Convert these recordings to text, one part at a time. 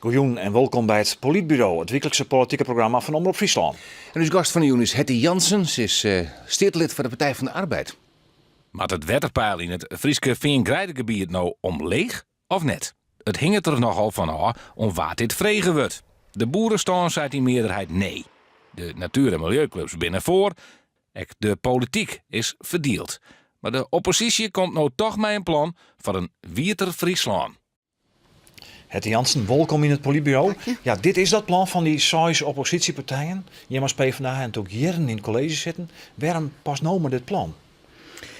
Goejûn en wolkom by it Polytburo, it wyklikse politike programma fan Omrop Fryslân. En ús gast fan de jûn is Hetty Janssen. Se is steatelid foar de Partij van de Arbeid. Moat it wetterpeil yn it Fryske feangreidegebiet no omleech of net? It hinget der nochal fan ôf oan wa't dit frege wurdt. De boerestân seit yn mearderheid nee. De natuer en miljeuklups binne foar. Ek de polityk is ferdield. Mar de opposysje komt no toch mei in plan foar in wieter Fryslân. Hetty Janssen, wolkom yn it Polytburo. Ja, dit is dat plan fan dy seis opposysjepartijen. Jim as PvdA ha natuerlik jierren yn it kolleezje sitten. Wêrom pas no mei dit plan?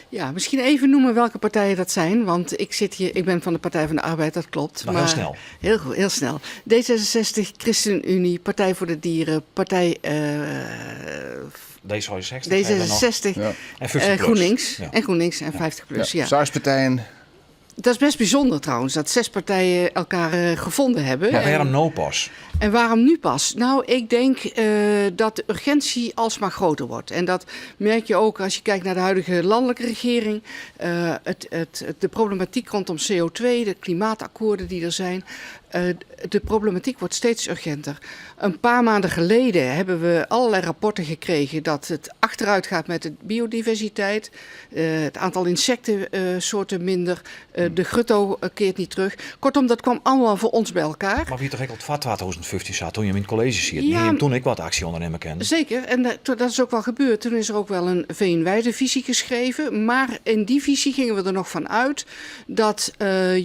Ja, misschien even noemen welke partijen dat zijn. Want ik zit hier, ik ben van de Partij van de Arbeid, dat klopt. Maar heel snel. Heel, heel snel. D66, ChristenUnie, Partij voor de Dieren, Partij D66. D66 Ja. En 50 eh, plus. GroenLinks. Ja. En GroenLinks en 50 plus, ja. Seis partijen. Dat is best bijzonder trouwens, dat zes partijen elkaar gevonden hebben. Maar En- wêrom no pas? En waarom nu pas? Nou, ik denk dat de urgentie alsmaar groter wordt. En dat merk je ook als je kijkt naar de huidige landelijke regering. De problematiek rondom CO2, de klimaatakkoorden die er zijn. De problematiek wordt steeds urgenter. Een paar maanden geleden hebben we allerlei rapporten gekregen dat het achteruit gaat met de biodiversiteit. Het aantal insectensoorten minder. De grutto keert niet terug. Kortom, dat kwam allemaal voor ons bij elkaar. Mar wie toch ek al foar 2015 sa, doe't jim yn it kolleezje sieten, Ja. hie jim toen ek wat aksje ûndernimme kinnen. Zeker, en dat is ook wel gebeurd. Toen is er ook wel een veenweidevisie geschreven. Maar in die visie gingen we er nog van uit dat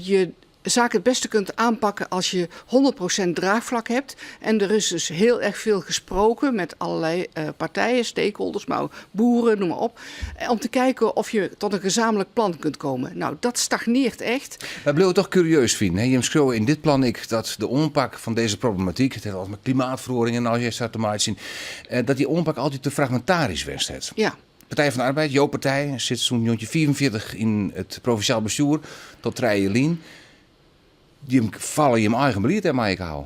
je zaken het beste kunt aanpakken als je 100% draagvlak hebt. En er is dus heel erg veel gesproken met allerlei partijen, stakeholders, maar ook boeren, noem maar op. Om te kijken of je tot een gezamenlijk plan kunt komen. Nou, dat stagneert echt. Wij blijven toch curieus vinden. Hè? Je schreeuwt in dit plan ik dat de oanpak van deze problematiek, het heeft altijd met klimaatverandering en al je staat te maken, dat die oanpak altijd te fragmentarisch west het. Partij van de Arbeid, jouw partij, zit zo'n jontje 44 in het provinciaal bestuur, tot drie lien. Die vallen je eigen beleid en mij ik hou.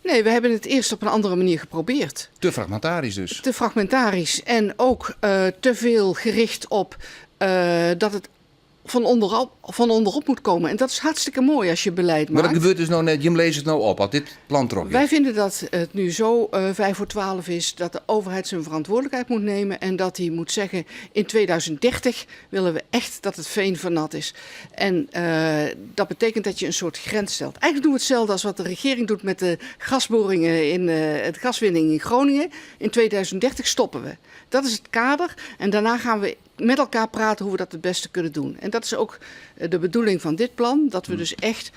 Nee, we hebben het eerst op een andere manier geprobeerd. Te fragmentarisch dus. Te fragmentarisch en ook te veel gericht op dat het van onderop moet komen. En dat is hartstikke mooi als je beleid Maar dat maakt. gebeurt dus nou net. Jim leest het nou op, als dit plan trok is. Wij vinden dat het nu zo 11:55 is dat de overheid zijn verantwoordelijkheid moet nemen en dat hij moet zeggen, in 2030 willen we echt dat het veen vernat is. En dat betekent dat je een soort grens stelt. Eigenlijk doen we hetzelfde als wat de regering doet met de gasboringen in het gaswinning in Groningen. In 2030 stoppen we. Dat is het kader en daarna gaan we met elkaar praten hoe we dat het beste kunnen doen. En dat is ook de bedoeling van dit plan, dat we dus echt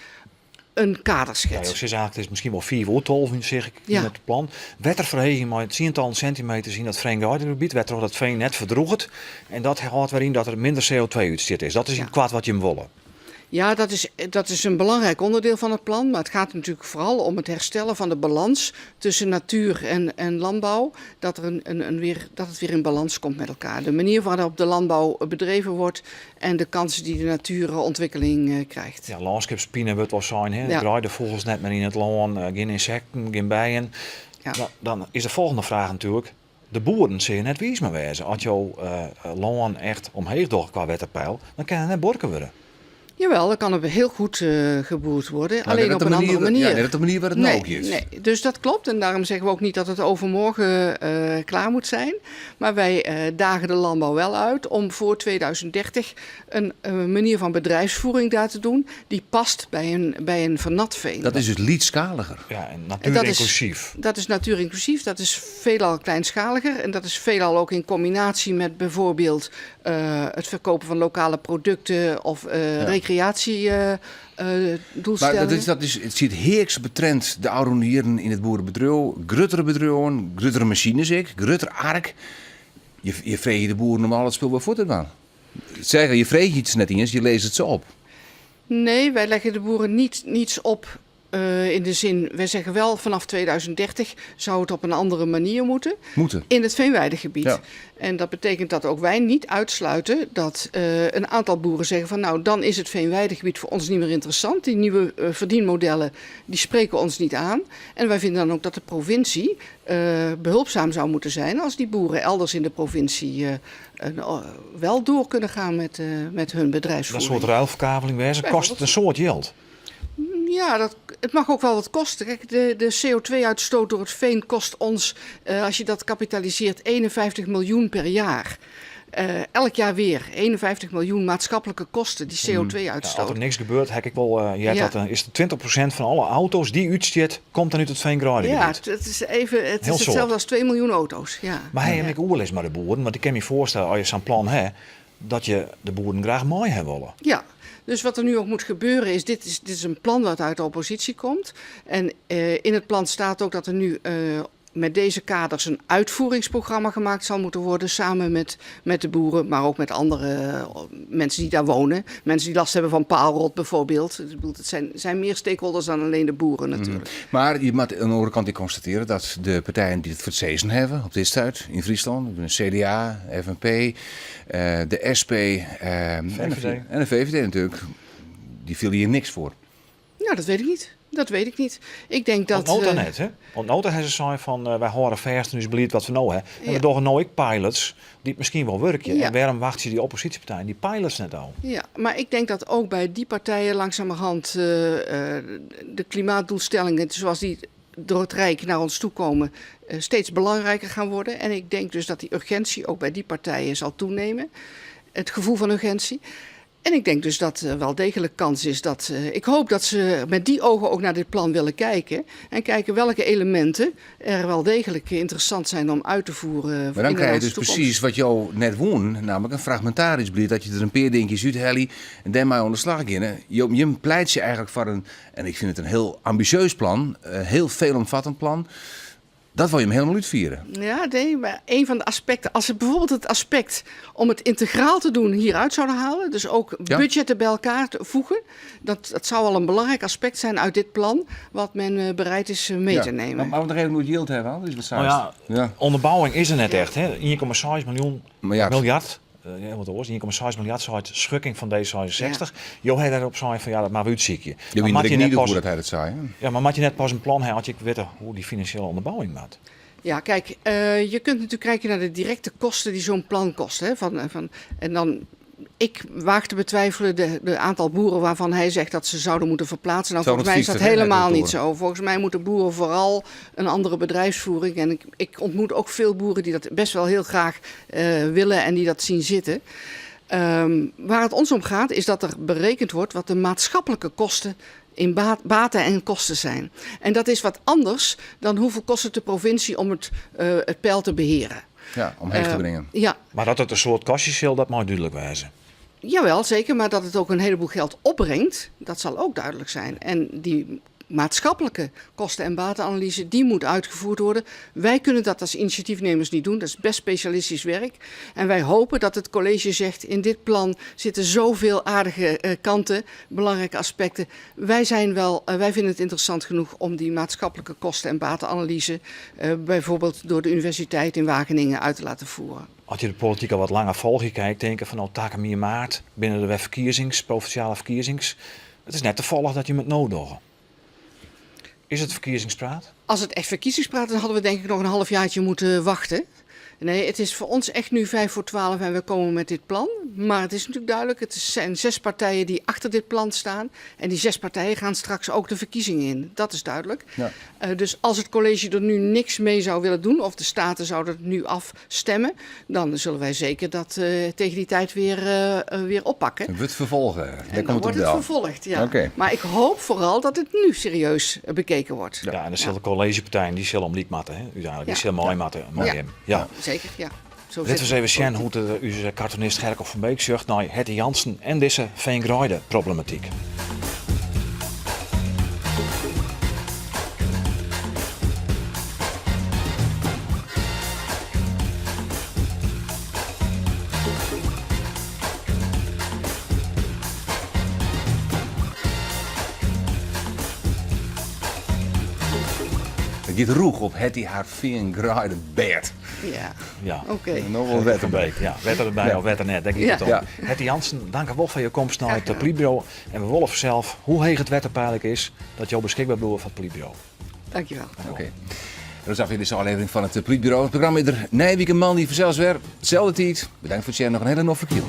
een kader Ja, schetsen. joh, ze is eigenlijk, het is misschien wel 4 oor 12, zeg ik, in het plan. Wetterverheging met tientallen centimeters in dat veengebied, waardoor dat veen net verdroegt. En dat houdt weer in dat er minder CO2 uitstoot is. Dat is in kwart wat je hem willen. Ja, dat is een belangrijk onderdeel van het plan. Maar het gaat natuurlijk vooral om het herstellen van de balans tussen natuur en landbouw. Dat het weer in balans komt met elkaar. De manier waarop de landbouw bedreven wordt en de kansen die de natuurontwikkeling krijgt. Ja, landschapspine wordt wel zijn. Hè? Het de vogels net meer in het land, geen insecten, geen bijen. Nou, dan is de volgende vraag natuurlijk. De boeren zullen net wies maar wezen. Als jouw land echt omheeg doet qua wetterpeil, dan kan het net borken worden. Jawel, dan kan er heel goed geboerd worden. Maar alleen net op de een manier andere manier. Ja, net op de manier waar het nou Nee, ook is. nee, dus dat klopt. En daarom zeggen we ook niet dat het overmorgen klaar moet zijn. Maar wij dagen de landbouw wel uit om voor 2030 een manier van bedrijfsvoering daar te doen die past bij een vernat veen. Dat is dus lietskaliger. Ja, en En natuurinclusief. dat is natuurinclusief, dat is veelal kleinschaliger. En dat is veelal ook in combinatie met bijvoorbeeld het verkopen van lokale producten of recreatie doelstellingen. Maar het ziet heerlijk betrend de oude heren in het boerenbedrijf. Gruttere bedrijven, gruttere machines, ik, grutter ark. Je vreet de boeren om al het spul wel voor te doen. Zeggen, je vreet iets net eens, je leest het zo op. Nee, wij leggen de boeren niets op. In de zin, wij zeggen wel vanaf 2030 zou het op een andere manier moeten. Moeten. In het veenweidegebied. Ja. En dat betekent dat ook wij niet uitsluiten dat een aantal boeren zeggen van nou, dan is het veenweidegebied voor ons niet meer interessant. Die nieuwe verdienmodellen, die spreken ons niet aan. En wij vinden dan ook dat de provincie behulpzaam zou moeten zijn als die boeren elders in de provincie wel door kunnen gaan met hun bedrijfsvoering. Dat soort ruilverkaveling, wezen, kost het een soort geld? Ja, het mag ook wel wat kosten. Kijk, de CO2-uitstoot door het veen kost ons, als je dat kapitaliseert, 51 miljoen per jaar. Elk jaar weer 51 miljoen maatschappelijke kosten, die CO2-uitstoot. Ja, als er niks gebeurt, heb ik wel, dat is 20% van alle auto's die uitzit, komt dan uit het veengebied. Ja, het is even, het is hetzelfde als 2 miljoen auto's. Ja. Maar hij heb ik oorlog maar de boeren, want ik kan me voorstellen, als je zo'n plan hebt, dat je de boeren graag mooi hebben willen. Ja. Dus wat er nu ook moet gebeuren is, dit is een plan wat uit de oppositie komt. En in het plan staat ook dat er nu met deze kaders een uitvoeringsprogramma gemaakt zal moeten worden, samen met de boeren, maar ook met andere mensen die daar wonen. Mensen die last hebben van paalrot bijvoorbeeld. Het zijn meer stakeholders dan alleen de boeren natuurlijk. Maar je moet aan de andere kant constateren dat de partijen die het verzezen hebben op dit stuit in Friesland, de CDA, FNP, de SP en de VVD natuurlijk, die viel hier niks voor. Nou, dat weet ik niet. Dat weet ik niet. Ik denk dat. Want nota net, hè? Want nota hebben ze zei van wij horen vast en is beleid wat we nou hebben. En we doen nooit pilots die het misschien wel werken. Ja. En waarom wacht je die oppositiepartijen die pilots net al? Ja, maar ik denk dat ook bij die partijen langzamerhand de klimaatdoelstellingen zoals die door het Rijk naar ons toe komen, steeds belangrijker gaan worden. En ik denk dus dat die urgentie ook bij die partijen zal toenemen. Het gevoel van urgentie. En ik denk dus dat er wel degelijk kans is dat... ik hoop dat ze met die ogen ook naar dit plan willen kijken. En kijken welke elementen er wel degelijk interessant zijn om uit te voeren. Maar dan krijg je dus precies wat jou net woon. Namelijk een fragmentarisch beleid. Dat je er een paar dingetjes uit haalt en daarmee aan de slag gaat. Je pleit je eigenlijk voor een... En ik vind het een heel ambitieus plan. Een heel veelomvattend plan. Dat wil je hem helemaal uitvieren. Ja, nee, maar een van de aspecten... Als het bijvoorbeeld het aspect om het integraal te doen hieruit zouden halen... dus ook budgetten bij elkaar te voegen... Dat zou al een belangrijk aspect zijn uit dit plan... wat men bereid is mee te nemen. Maar, maar nog even moet yield hebben, dat is wat nou ja, onderbouwing is er net echt, hè? 1,6 miljard. Wat was 1,6 miljard zou het schukking van D66. Jo, hij daarop zei van ja, dat maar uitziekje. Je weet niet hoe dat hij dat zei. Hè? Ja, maar moet je net pas een plan hebben, had je weten hoe die financiële onderbouwing maakt. Ja, kijk, je kunt natuurlijk kijken naar de directe kosten die zo'n plan kost. Hè, en dan, ik waag te betwijfelen de aantal boeren waarvan hij zegt dat ze zouden moeten verplaatsen. Nou, volgens mij is dat helemaal niet zo. Volgens mij moeten boeren vooral een andere bedrijfsvoering. En ik ontmoet ook veel boeren die dat best wel heel graag willen en die dat zien zitten. Waar het ons om gaat is dat er berekend wordt wat de maatschappelijke kosten in baten en kosten zijn. En dat is wat anders dan hoeveel kost het de provincie om het peil te beheren. Ja, om heeg te brengen. Ja. Maar dat het een soort kastjes zal, dat mag duidelijk wijzen. Jawel, zeker. Maar dat het ook een heleboel geld opbrengt, dat zal ook duidelijk zijn. En die maatschappelijke kosten- en batenanalyse, die moet uitgevoerd worden. Wij kunnen dat als initiatiefnemers niet doen. Dat is best specialistisch werk. En wij hopen dat het college zegt, in dit plan zitten zoveel aardige kanten, belangrijke aspecten. Wij vinden het interessant genoeg om die maatschappelijke kosten- en batenanalyse bijvoorbeeld door de universiteit in Wageningen uit te laten voeren. Als je de politiek al wat langer volgt, kijkt, denken van nou, taken maart binnen de verkiezings, provinciale verkiezings. Het is net toevallig dat je met nood doet. Is het verkiezingspraat? Als het echt verkiezingspraat is, dan hadden we denk ik nog een halfjaartje moeten wachten. Nee, het is voor ons echt nu 11:55 en we komen met dit plan. Maar het is natuurlijk duidelijk, het zijn 6 partijen die achter dit plan staan. En die 6 partijen gaan straks ook de verkiezingen in. Dat is duidelijk. Ja. Dus als het college er nu niks mee zou willen doen, of de staten zouden het nu afstemmen, dan zullen wij zeker dat tegen die tijd weer oppakken. Het wordt vervolgen. En dan wordt het vervolgd, ja. Okay. Maar ik hoop vooral dat het nu serieus bekeken wordt. Ja, en dat zullen de collegepartijen, die zullen om liek matten, hè? Uiteindelijk. Die zullen mooi matten. Ja. Ja. Zeker, ja. Zo Laten we eens even zien hoe de, onze cartoonist Gerco van Beek zucht naar Hetty Jansen en deze Veengraide problematiek. Het gaat roeg op Hetty haar Veengraide bed. Ja, ja. Oké. Okay. Nog wel wet erbij. Ja, wet erbij ja. Of wet er net, denk ik het om. Ja. Hetty Jansen, dank u wel voor je komst naar het Politbureau. En we willen zelf hoe heeg het wettenpeilig is dat jou beschikbaar blijft van het Politbureau. Dankjewel. Oké. Okay. Dat is af deze aflevering van het Politbureau. Het programma is er Nijwiek en Man die vanzelfs weer. Hetzelfde tijd. Bedankt voor het share. Nog een hele noffe kiel.